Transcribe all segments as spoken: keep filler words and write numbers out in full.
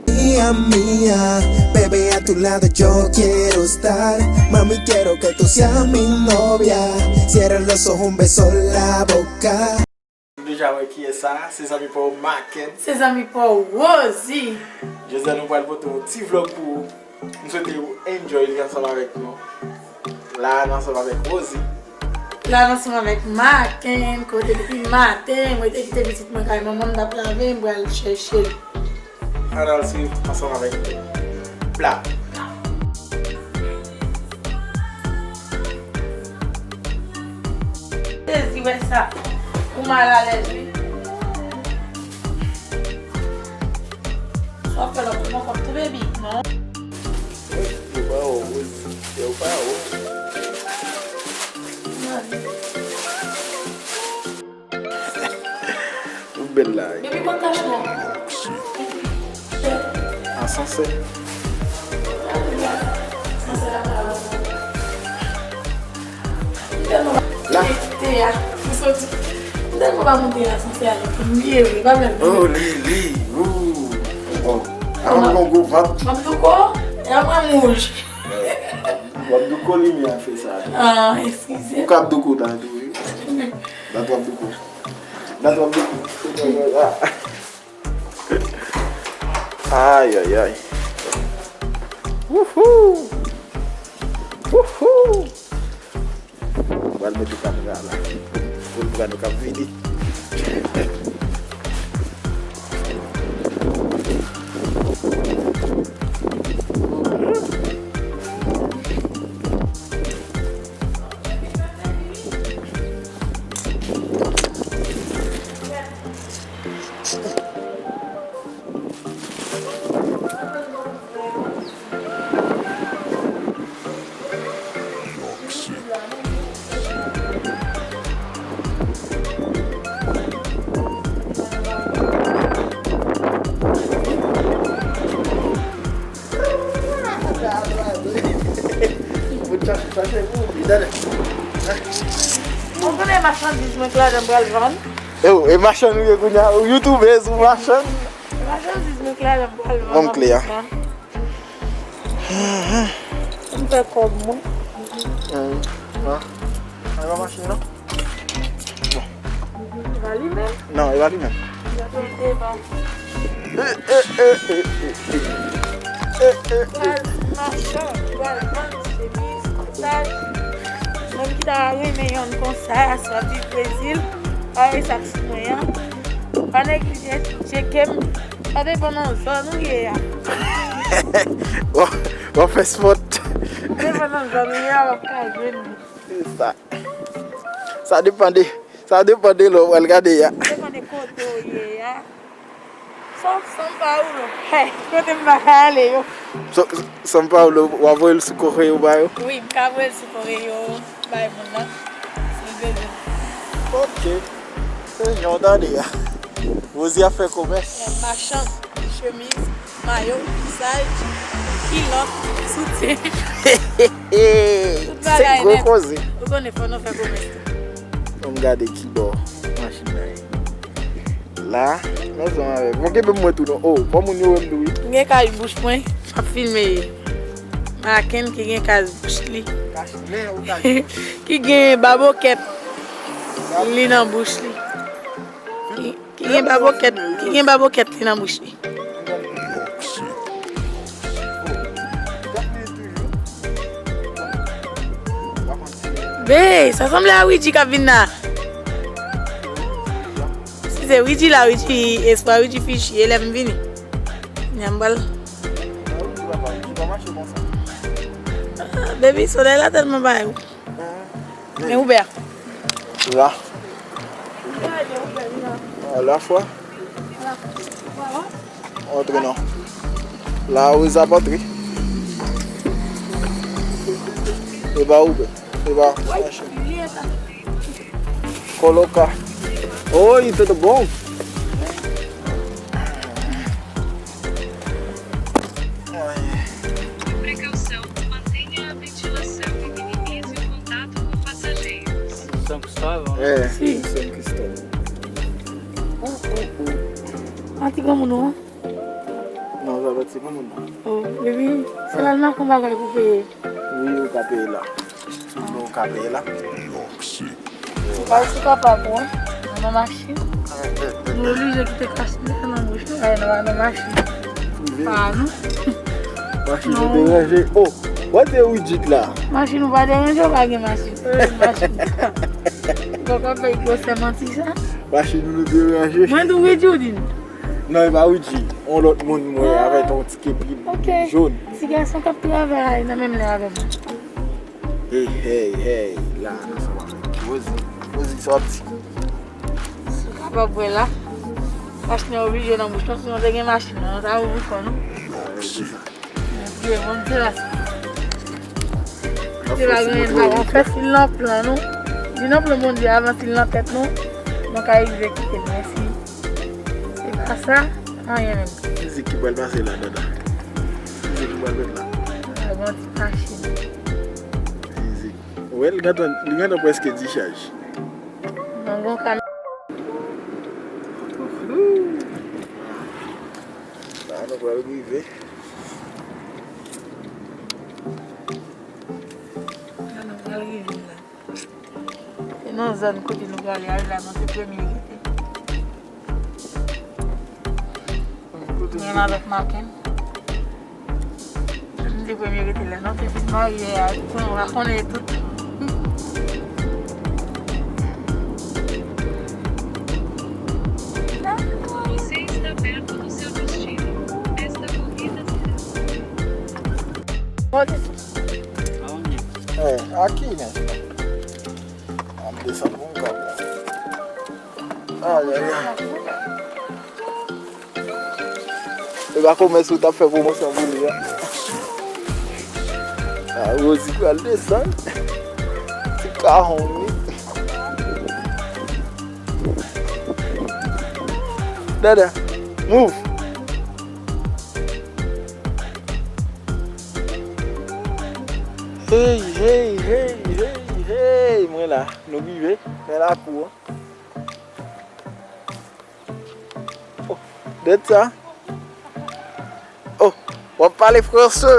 Mía, mía, bebé, a tu lado yo quiero estar. Mami, quiero que tú seas mi novia. Cierra los ojos, un beso en la boca. Nou deja wè kiyès sa, se zanmi pa w Maken. Se zanmi pa w Rosie. Jodi a nou pral pote yon ti vlog pou ou. M swete ou enjoy li ansanm avèk nou. La a nou ansanm avèk Rosie. La a nou ansanm avèk Maken, kote depi maten, mwen te kite pitit mwen kay manman m t ap lave, m pral chèche l. Ann al swiv ansanm avèk nou. Bla. Sezi wè sa. Ou malalèz wi. Sa w ap fè la pou mwen kòm tou bebi, non? Yo pa ou, yo pa ou. Ou bèl la wi. Baby, pa kache non. Asansè. La. Te a, m soti. M tèlman pa monte asansè a, m bliye wi, pa menm. Oh, li, li, ou. Bon. Avan m gon gwo vant. M ap douko, e apre m wouj. W ap douko limyè a fè sa. Ah, eskize. Ou k ap douko la tou wi. Dat w ap douko. Dat w ap douko. Ay, ay, ay. Wouhou! Wouhou! Mwen pral mete kamera la. Pou l pran nou k ap vini. Moun chache, chache pou li, tande. Ou konnen machandiz mwen k ladan m pral vann? E ou, e machann ou ye kounye a? Ou youtubèz, ou machann? E machandiz mwen k ladan m pral vann. Ban m kle a. M fè kòb mwen. An, an, an, mache non. Bon. E pa li menm? Non, e pa li menm. Pral machan, pral vann chemiz, koutay. Moun ki ta renmen yonn konsa, swa viv Brezil, pa wè sa k sou mwen an. Pa neglije tcheke m. Sa depann nan zòn ou ye a. W ap, w ap fè spòt. Sa depann nan zòn ou ye a, w ap ka jwenn li. Se sa. Sa depann de, sa depann de lè w pral gade a. Depann de kote w ye a. Sòf São Paulo. Hey, kote m pa ka ale yo. São Paulo, w a voye l sou Correio ba yo? Wi, m ka voye l sou Correio bay moun nan. Si l bezwen. Ok. Se jan w tande a. Rosie ap fè komès. Machann, chemiz, mayo, visaj, kilòt, soutyen. Tout bagay nèt. Se gwo koze. Ou konnen fò nou fè komès tou. Ann gade kibò machin nan ye. La, nou ansanm avèk. Bon, kenbe m mwen tou non. Oh, bon moun yo wè m tou wi. M gen kach bouch mwen, m ap filme Maken ki gen kach bouch li. Kach nen ou kach bouch? Ki gen babokèt li nan bouch li. Ki, ki gen babokèt, ki gen babokèt li nan bouch li. Be, sa sanble a Ouidji k ap vin la. Si se Ouidji la, Ouidji espwa, Ouidji fichi, e lè m vini. Nyanm bal. Ah, baby, solèy la tèlman bay. Men ouvè a. La. A la fwa. Antre non. La, Rosie ap antre. E ba ouvè. E ba mache. Coloca. Oi, tudo bom? Por precaução, mantenha a ventilação e minimize o contato com passageiros. San Kristòl, non? Eh, si. San Kristòl. Oh, oh, oh. An ti granmoun ou an? Non, sa pa ti granmoun, non. Oh, baby, se la l make yon bagay pou peye. Wi, ou ka peye la. Ou ka peye la. Ou pa sou kapab, wi. Nan machin. Nou oblije kite kach la nan bouch nou, ay, nan, nan machin. Pa nou. Machin nou deranje. Oh, wè te rijid la. Machin ou pa deranje, ou pa gen machin. Ou gen machin. Ou pa ka bay gwosè manti sa. Machin nou deranje. Mwen tou wi, Judin. Non, e pa Ouidjy. On lòt moun mwen avèk yon ti kepi jòn. Ti gason k ap travay nan menm lè avè m. Hey, hey, hey, la, ansanm avèk Rosie. Rosie, sa w ap di? Si w kapab wè la, machin nan oblije nan bouch nou, sinon te gen machin nan, nou ta ouvri kò nou. Bondye, Bondye la. Se pa gen, pa gen fè sil nan plan nou. Li nan plan Bondye avan sil nan tèt nou. Nou ka egzekite l, mèsi. Se pa sa, anyen menm. Mizik ki pral pase la, Dada. Mizik ki pral fèt la. Mwen gon ti machin. Mizik. Wè, li gentan, li gentan prèske dichaj. Mwen gon kam. La, nou pral rive. La, nou pral rive la. Se nan zòn kote nou prale a la, nou te premye rete. Menm avèk Maken. Nou te premye rete la, nou te fin marye a, pou nou rakonte tout. Você está perto do seu destino. Esta corrida será. Pode. Aonde? É, aqui, né? Ap desann pou m ka pran. Ay, ay, ay. E pa komès ou t ap fè pwomosyon pou li a. A, Rosie pral desann. Ti kahon li. Dada, move. Hey, hey, hey, hey, hey. Mwen la. Nou rive nan lakou an. Oh, dèt sa. Oh, w ap pale franse.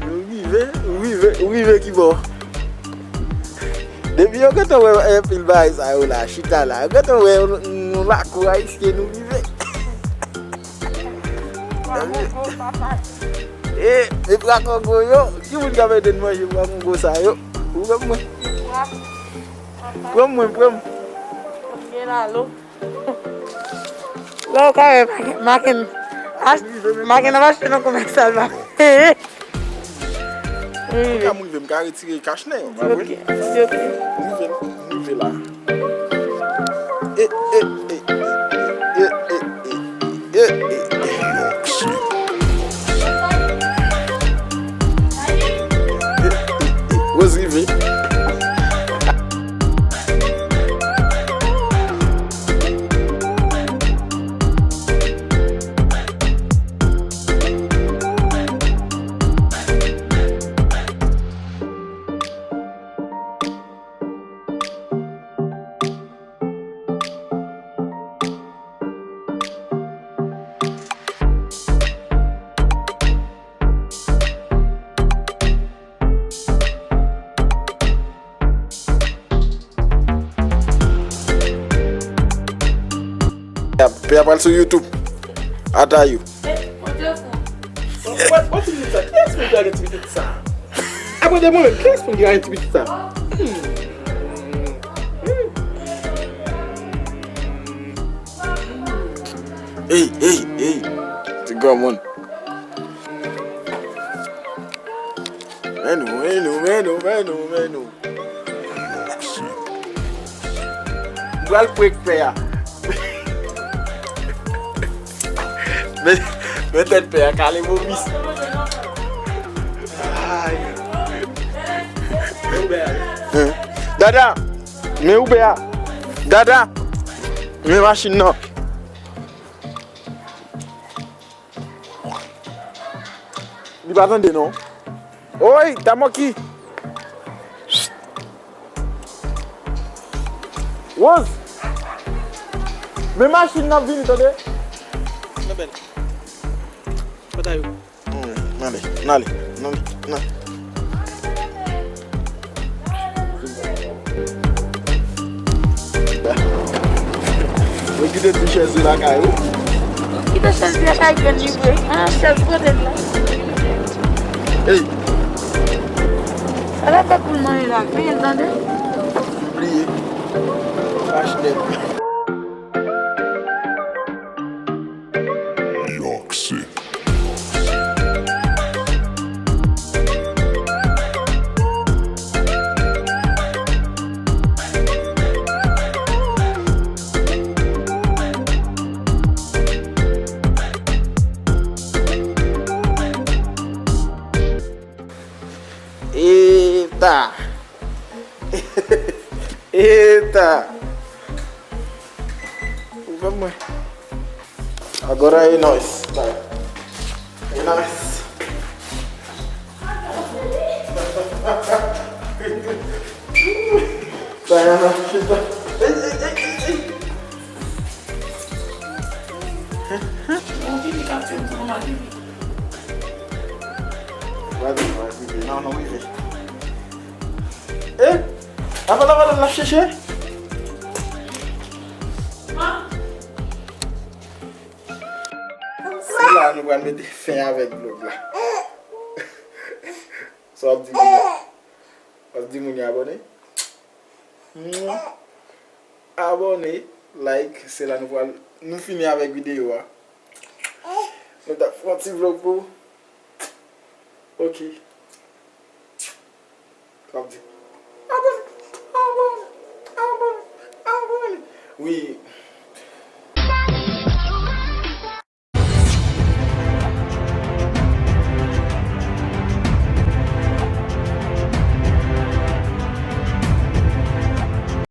Nou rive, nou rive, nou rive ki bò? Depi yo gentan wè, eh, pil bagay sa yo la, chita la. Yo gentan wè nou, nou lakou ayisyen, nou rive. E, e bra kongo yo, ki moun k ap ede n manje bra kongo sa yo? Ou pran mwen. Pran mwen, pran mwen. La ou ka wè Maken, Maken ap achte nan komèsal la. Kounye a m rive, m ka retire kach nen yo, pa vre? Ok, ok. M rive, m rive la. E, e, e, e, e, e, e, e, e, e, e. Rose rive. Pè a pral sou YouTube. Ata you. What, what, what you mean, sir? Kiyès moun ki lage ti pitit sa? Apre de mwen menm, kiyès moun ki lage ti pitit sa? Hmm. Hmm. Hey, hey, hey. Ti granmoun. Men nou, men nou, men nou, men nou, men nou. M pral prank pè a. Men, men tèt pè a kale vomi. Ay. Dada, men Uber a. Dada, men machin nan. Li pa tande non. Oy, Tamoki. Rose. Men machin nan vini tande. Nan bèl. Batay ou. Hmm, n ale, n ale, n ale, n ale. Mwen kite ti chèz yo lakay ou. Kite chèz yo lakay grann li vre. Ah, chèz kote la. Hey. Ala fè koul manje la, fè l tande. Bliye. Fache nèt. Yoksi. Eta! Eta! Ou fè mwen. Agora é nóis. Vai. É nóis. Vai, Ana, chuta. Ei, ei, ei, ei, ei. Vamos vir, Cássio, vamos lá, Vivi. Vai, vai, Vivi. Não, não, Vivi. Eh, apa la, apa la, la chèche? Se la nou pral mete fen avèk vlog la. Sa w ap di moun yo? W ap di moun yo abòne? Mwa. Abòne, like, se la nou pral, nou fini avèk videyo a. Nou t ap fè yon ti vlog pou ou. Ok. Sa w ap di? Abòne, abòne, abòne, abòne. Wi,